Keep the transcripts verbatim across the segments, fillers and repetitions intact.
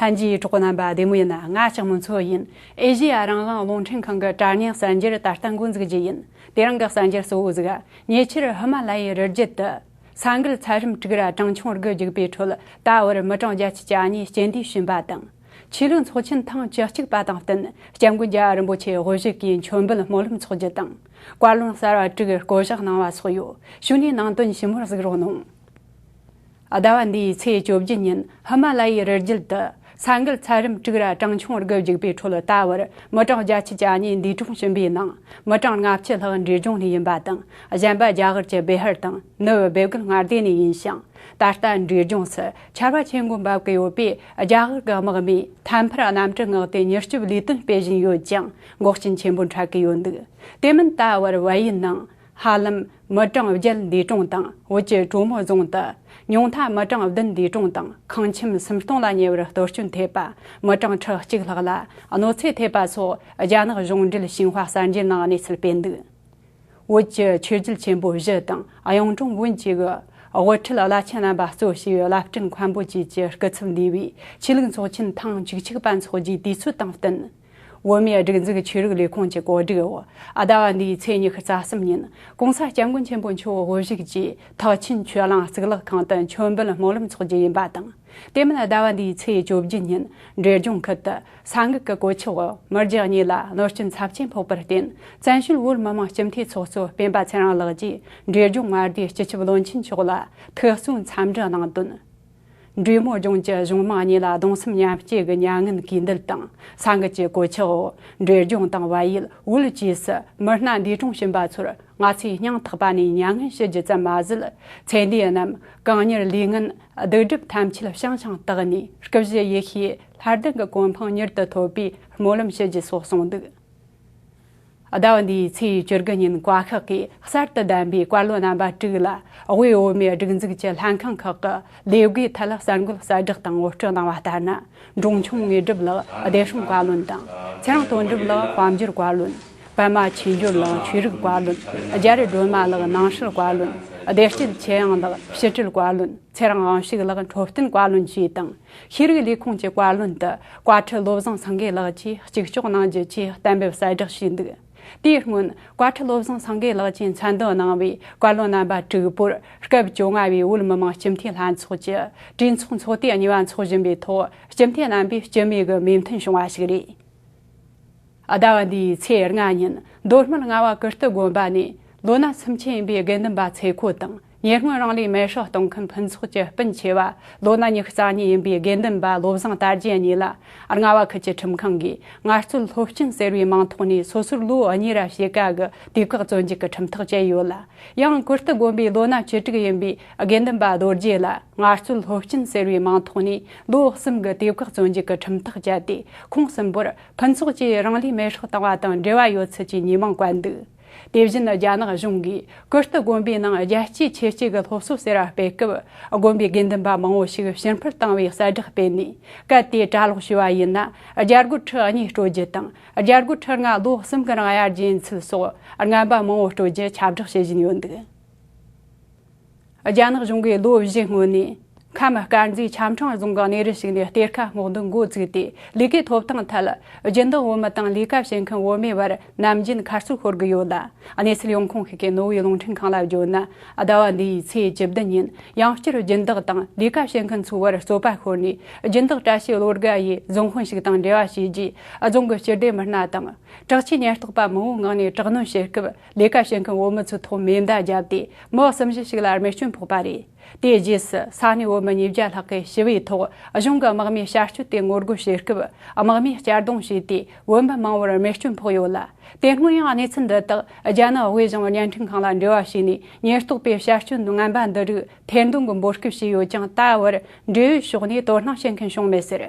ལྷན་རྒྱས་གྲོགས་པོ་རྣམ་པ་བདེ་མོ་ཡིན་ན། ང་ལྕགས་མོ་མཚོ་ཡིན། ཨེ་ཤེ་ཡ་རང་དབང་རླུང་འཕྲིན་ཁང་གི་དྲ་བརྙན་གསར་འགྱུར་ད་ལྟ་འགོ་འཛུགས་རྒྱུ་ཡིན། དེ་རིང་གི་གསར་འགྱུར་གཙོ་བོ་ཟིག་ཉེ་ཆར་ཧི་མ་ལ་ཡའི་རི་རྒྱུད་དུ་ས་འགུལ་ཚད་རིམ་དྲུག་ར་གྲངས་ཆུང་དགུ་རྒྱུག་པའི་ཁྲོད། ད་བར་མི་གྲངས་བརྒྱད་ཅུ་གྱ་གཉིས་རྐྱེན་འདས་ཕྱིན་པ་དང་། ཆོས་ལུགས་ཚོགས་ཆེན་ཐེངས་བཅུ་གཅིག་པ་དང་བསྟུན། སྐྱབས་མགོན་རྒྱལ་བ་རིན་པོ་ཆེ་དབུ་བཞུགས་ཀྱིས་མཆོད་འབུལ་སྨོན་ལམ་འཚོགས་རྒྱུ་དང་། བཀའ་བློན་གསར་བ་དྲུག་བསྐོ་གཞག་གནང་བ་སོགས་ཡོད། ཞུས་ནས་ནང་དོན་ཞིབ་མོར་གཟིགས་རོགས་གནང་། ཟླ་བ་འདིའི་ཚེས་བཅོ་བརྒྱད་ཉིན་ཧི་མ་ལ་ཡའི་རི་རྒྱུད་དུ་ས་འགུལ་ཚད་རིམ་དྲུག་ར་གྲངས་ཆུང་དགུ་རྒྱུག་པའི་ཁྲོད། ད་བར་མི་གྲངས་བརྒྱད་ཅུ་གྱ་གཉིས་འདས་གྲོངས་ཕྱིན་པའི་ནང་། མི་གྲངས་ལྔ་བཅུ་ལྷག་འབྲས་ལྗོངས་ནས་ཡིན་པ་དང་། གཞན་པ་རྒྱ་གར་གྱི་བེ་ཧར་དང་ནུབ་བེ་གུལ་མངའ་སྡེ་ནས་ཡིན་ཞིང་། ད་ལྟ་འབྲས་ལྗོངས་སུ་ཆར་པ་ཆེན་པོ་འབབ་ཀྱི་ཡོད་པས། རྒྱ་གར་གྱི་དམག་མིས་ཐད་འཕུར་གནམ་གྲུ་མངགས་ཏེ་མྱུར་སྐྱོབ་ལས་དོན་སྤེལ་བཞིན་ཡོད་ཅིང་། འགོག་རྐྱེན་ཆེན་པོ་འཕྲད་ཀྱི་ཡོད་འདུག་དེ་མིན་ད་བར་བལ་ཡུལ་ནང་ཧ་ལམ་མི་གྲངས་བརྒྱད་འདས་གྲོངས་དང་། བོད་ཀྱི་གྲོ་མོ་རྫོང་དུ་ཉུང་མཐའ་མི་གྲངས་བདུན་འདས་གྲོངས་དང་། ཁང་ཁྱིམ་སུམ་སྟོང་ལ་ཉེ་བར་གཏོར་སྐྱོན་ཐེབས་པ། མི་གྲངས་ཁྲི་གཅིག་ལྷག་ལ་གནོད་འཚེ་ཐེབས་པ་སོགས། རྒྱ་ནག་གཞུང་འབྲེལ་ཤིན་ཧྭ་གསར་འགྱུར་ནང་གནས་ཚུལ་སྤེལ་འདུག་བོད་ཀྱི་ཆོས་བརྒྱུད་ཆེན་པོ་བཞི་དང་གཡུང་དྲུང་བོན་བཅས་ཀྱི་དབུ་ཁྲིད་བླ་ཆེན་རྣམ་པ་གཙོ་བྱས་པའི་བླ་སྤྲུལ་མཁན་པོ་བཅས་ཀྱི་སྐུ་ཚབ་འདུས་པའི་ཆོས་ལུགས་ཚོགས་ཆེན་ཐེངས་བཅུ་གཅིག་པ་འཚོགས་རྒྱུའི་དུས་ཚོད་དང་བསྟུན། བོད་མིའི་སྒྲིག་འཛུགས་ཆོས་རིག་ལས་ཁུངས་ཀྱི་གོ་སྒྲིག་འོག་ཟླ་བ་འདིའི་ཚེས་ཉི་ཤུ་རྩ་གསུམ་ཉིན་༸གོང་ས་༸སྐྱབས་མགོན་ཆེན་པོ་མཆོག་དབུ་བཞུགས་ཀྱིས་ཐེག་ཆེན་ཆོས་གླིང་གཙུག་ལག་ཁང་དུ་མཆོད་འབུལ་སྨོན་ལམ་འཚོགས་རྒྱུ་ཡིན་པ་དང་། དེ་མིན་ཟླ་བ་འདིའི་ཚེས་བཅོ་བརྒྱད་ཉིན་འབྲས་ལྗོངས་ཁུལ་དུ་ས་འགུལ་གྱི་གོད་ཆག་འོག་མི་བརྒྱ་གཉིས་ལ་གནོད་སྐྱོན་ཚབས་ཆེན་ཕོག་པར་བརྟེན། བཙན་བྱོལ་བོད་མི་མང་སྤྱི་འཐུས་ཚོགས་གཙོ་སྤེན་པ་ཚེ་རིང་ལགས་ཀྱིས་འབྲས་ལྗོངས་མངའ་སྡེའི་སྤྱི་ཁྱབ་བློན་ཆེན་མཆོག་ལ་ཐུགས་གསོའི་འཚམས་འདྲི་གནང་དོན། འབྲས་མོ་ལྗོངས་ཀྱི་གཞུང་མང་གཉིས་ལ་གདུང་སེམས་མཉམ་སྐྱེད་ཀྱི་མྱ་ངན་གུས་འདུད་དང་། ས་འགུལ་གྱི་གོད་ཆག་འོག་འབྲས་ལྗོངས་དང་བལ་ཡུལ་བོད་བཅས་སུ་མི་སྣ་འདས་གྲོངས་ཕྱིན་པ་ཚོར་ང་ཚོས་སྙིང་ཐག་པ་ནས་མྱ་ངན་ཞུ་རྒྱུ་ཙམ་མ་ཟད། ཚེ་འདིའི་རྣམས་གང་མྱུར་ལས་ངན་སྡིག་སྒྲིབ་ཐམས་ཅད་བྱང་ཞིང་དག་ནས་སྐུ་བཞི་ཡེ་ཤེས་ལྷ་ལྡན་གྱི་གོ་འཕང་མྱུར་དུ་ཐོབ་པའི་སྨོན་ལམ་ཞུ་རྒྱུ་སོགས་གསུངས་འདུག་ཟླ་བ་འདིའི་ཚེས་བཅུ་དགུ་ཉིན་བཀའ་ཤག་གིས་གསར་དུ་བདམས་པའི་བཀའ་བློན་རྣམ་པ་དྲུག་ལ་དབུས་བོད་མིའི་སྒྲིག་འཛུགས་ཀྱི་ལྷན་ཁང་ཁག་གི་ལས་བགོས་ཐད་གསར་འགོད་གསལ་བསྒྲགས་དང་ངོ་སྤྲོད་གནང་བ་ལྟར་ན། འབྲོང་ཆུང་དངོས་གྲུབ་ལགས་བདེ་སྲུང་བཀའ་བློན་དང་། ཚེ་རིང་དོན་གྲུབ་ལགས་དཔལ་འབྱོར་བཀའ་བློན། པདྨ་ཆོས་འབྱོར་ལགས་ཆོས་རིག་བཀའ་བློན། རྒྱ་རི་སྒྲོལ་མ་ལགས་ནང་སྲིད་བཀའ་བློན། བདེ་སྐྱིད་ཆོས་དབྱིངས་ལགས་ཕྱི་དྲིལ་བཀའ་བློན། ཚེ་རིང་དབང་ཕྱུག་ལགས་འཕྲོད་བསྟེན་བཀའ་བློན་བཅས་དང་། ཤེས་རིག་ལས་ཁུངས་ཀྱི་བཀའ་བློན་དུ་བཀའ་ཁྲི་བློ་བཟང་སེང་གེ་ལགས་ཀྱིས་གཅིག་ལྕོགས་གནང་རྒྱུ་བཅས་གཏན་འབེབས་གསལ་བསྒྲགས་བྱས་འདུག་དེའི་སྔོན་བཀའ་ཁྲི་བློ་བཟང་སེང་གེ་ལགས་ཀྱིས་མཚན་འདོན་གནང་བའི་བཀའ་བློན་རྣམ་པ་དྲུག་པོར་སྐབས་བཅོ་ལྔ་བའི་བོད་མི་མང་སྤྱི་འཐུས་ལྷན་ཚོགས་ཀྱི་གྲོས་ཚོགས་ཚོགས་དུས་གཉིས་པ་འཚོགས་བཞིན་པའི་ཐོག་སྤྱི་འཐུས་རྣམ་པས་སྤྱི་མོས་ཀྱི་མོས་མཐུན་བྱུང་བ་ཞིག་རེད། ཟླ་བ་འདིའི་ཚེས་ལྔ་ཉིན་མདོ་སྨད་རྔ་བ་ཀིརྟི་དགོན་པ་ནས་ལོ་ན་སུམ་ཅུ་ཡིན་པའི་དགེ་འདུན་པ་ཚེ་ཁོ་དང་། ཉེ་སྔོན་རང་ལུས་མེར་སྲེག་གཏོང་མཁན་ཕུན་ཚོགས་ཀྱི་སྤུན་ཆེ་བ་ལོ་ན་ཉི་ཤུ་རྩ་གཉིས་ཡིན་པའི་དགེ་འདུན་པ་བློ་བཟང་དར་རྒྱས་གཉིས་ལ་རྔ་བ་ཁུལ་གྱི་ཁྲིམས་ཁང་གིས་ངལ་རྩོལ་སློབ་སྐྱོན་ཟེར་བའི་མིང་ཐོག་ནས་སོ་སོར་ལོ་གཉིས་ར་ཕྱེད་ཀ་གི་དུས་བཀག་བཙོན་འཇུག་གི་ཁྲིམས་ཐག་བཅད་ཡོད་ལ། ཡང་ཀིརྟི་དགོན་པའི་ལོ་ན་བཅུ་དྲུག་ཡིན་པའི་དགེ་འདུན་པ་རྡོ་རྗེ་ལ་ངལ་རྩོལ་སློབ་སྐྱོན་ཟེར་བའི་མིང་ཐོག་ནས་ལོ་གསུམ་གྱི་དུས་བཀག་བཙོན་འཇུག་གི་ཁྲིམས་ཐག་བཅད་དེ། ཁོང་གསུམ་པོར་ཕུན་ཚོགས་ཀྱིས་རང་ལུས་མེར་སྲེག་བཏང་བ་དང་འབྲེལ་བ་ཡོད་ཚུལ་གྱི་ཉེས་མིང་བཀོད་འདུག་དེ་བཞིན་རྒྱ་ནག་གཞུང་གིས་ཀིརྟི་དགོན་པའི་ནང་རྒྱལ་གཅེས་ཆོས་གཅེས་ཀྱི་སློབ་གསོ་ཟེར་བ་སྤེལ་སྐབས། དགོན་པའི་དགེ་འདུན་པ་མང་བོ་ཞིག་ཕྱིར་འཕུར་བཏང་བའི་གསལ་བསྒྲགས་སྤེལ་ནས། གལ་ཏེ་གྲྭ་ལོག་བྱས་པ་ཡིན་ན། རྒྱལ་སྒོར་ཁྲི་གཉིས་སྤྲོད་རྒྱུ་དང་། རྒྱལ་སྒོར་ཁྲི་ལྔ་ལོ་གསུམ་གྱི་རིང་གཡར་རྒྱུ་ཡིན་ཚུལ་སོགས་རྔན་པ་མང་བོ་སྤྲོད་རྒྱུ་ཁྱབ་བསྒྲགས་བྱེད་བཞིན་ཡོད་འདུག་རྒྱ་ནག་གཞུང་གིས་ལོ་བཞིའི་སྔོན་ནས། ཁམས་དཀར་མཛེས་ཆམ་ཕྲེང་རྫོང་གི་གནས་རི་ཞིག་ནས་གཏེར་ཁ་སྔོག་འདོན་འགོ་བཙུགས་ཏེ། ལས་ཀའི་ཐོབ་ཐང་ཐད། སྦྱིན་བདག་བོད་མི་དང་ལས་ཀ་བྱེད་མཁན་བོད་མིའི་བར་ནམ་རྒྱུན་ཁ་རྩོད་ཤོར་གྱི་ཡོད་ལ། གནས་ཚུལ་ཡོང་ཁུངས་ཤིག་གིས་ནོར་བུའི་རླུང་འཕྲིན་ཁང་ལ་བརྗོད་ན། ཟླ་བ་འདིའི་ཚེས་བཅུ་བདུན་ཉིན་ཡང་བསྐྱར་སྦྱིན་བདག་དང་ལས་ཀ་བྱེད་མཁན་ཚོའི་བར་རྩོད་པ་ཤོར་ནས། སྦྱིན་བདག་བཀྲ་ཤིས་བློ་དགའ་ཡིས་རྫོང་དཔོན་ཞིག་དང་འབྲེལ་བ་བྱས་རྗེས། རྫོང་གི་སྤྱི་བདེ་མི་སྣ་དང་། དྲག་ཆས་ཉེན་རྟོག་པ་མང་བོའི་ངང་ནས་དྲག་གནོན་བྱེད་སྐབས། ལས་ཀ་བྱེད་མཁན་བོད་མི་ཚོའི་ཐོག་མེ་མདའ་བརྒྱབ་སྟེ། མི་གསུམ་བཞི་ཞིག་ལ་རྨས་སྐྱོན་ཕོག་པ་རེད། དེའི་རྗེས་སུ་ས་གནས་བོད་མི་ཉིས་བརྒྱ་ལྷག་གིས་ཞི་བའི་ཐོག་གཞུང་གི་དམག་མིའི་བྱ་སྤྱོད་དེ་ངོ་རྒོལ་བྱེད་སྐབས། དམག་མིས་གཅར་རྡུང་བྱས་ཏེ། བོད་མི་མང་བོར་རྨས་སྐྱོན་ཕོག་ཡོད་ལ། དེ་སྔོན་ཡང་གནས་ཚུལ་འདི་དག་རྒྱ་ནག་དབུས་གཞུང་བརྙན་འཕྲིན་ཁང་ལ་འབྲེལ་བ་བྱས་ནས། ཉེན་རྟོག་པས་བྱ་སྤྱོད་ངན་པ་འདི་རིགས་ཐེར་འདོན་གྱི་འབོད་སྐུལ་བྱས་ཡོད་ཀྱང་། ད་བར་འབྲེལ་ཡོད་ཕྱོགས་ནས་དོ་སྣང་བྱེད་མཁན་བྱུང་མེད་ཟེར།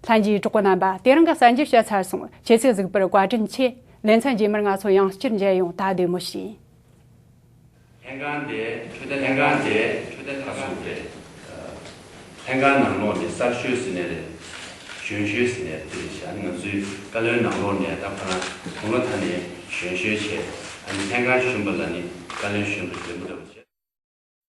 ལྷན་རྒྱས་གྲོགས་པོ་རྣམ་པ། དེ་རིང་གི་གསར་འགྱུར་བཤད་ཚར་སོང་། ཁྱེད་ཚོས་གཟིགས་པར་བཀའ་དྲིན་ཆེ། ལེ་ཚན་རྗེས་མར་ང་ཚོ་ཡང་བསྐྱར་མཇལ་ཡོང་། ད་བདེ་མོ་བྱོས། ལྷན་ཁང་དེ་འཕྲོད་བསྟེན། ལྷན་ཁང་དེ་འཕྲོད་བསྟེན་ལྟ་སོང་རེད། ལྷན་ཁང་ནང་ལོགས་ནས་གསར་ཤོས་ཟེར་ནའི་རེད། གཞོན་ཤོས་ཟེར་ནའི་དེ་རེད་ཤག་ང་ཚོའི་བཀའ་བློན་ནང་ལོགས་ནས་ད་ཕ་ན་དུང་ལོ་ཐ་ནས་གཞོན་ཤོས་བྱས། ཨ་ནི་ལྷན་ཁང་གཞོན་པ་ལ་ནི་བཀའ་བློན་གཞོན་པ་ཟེར་མི་འདྲ་བ་བྱས།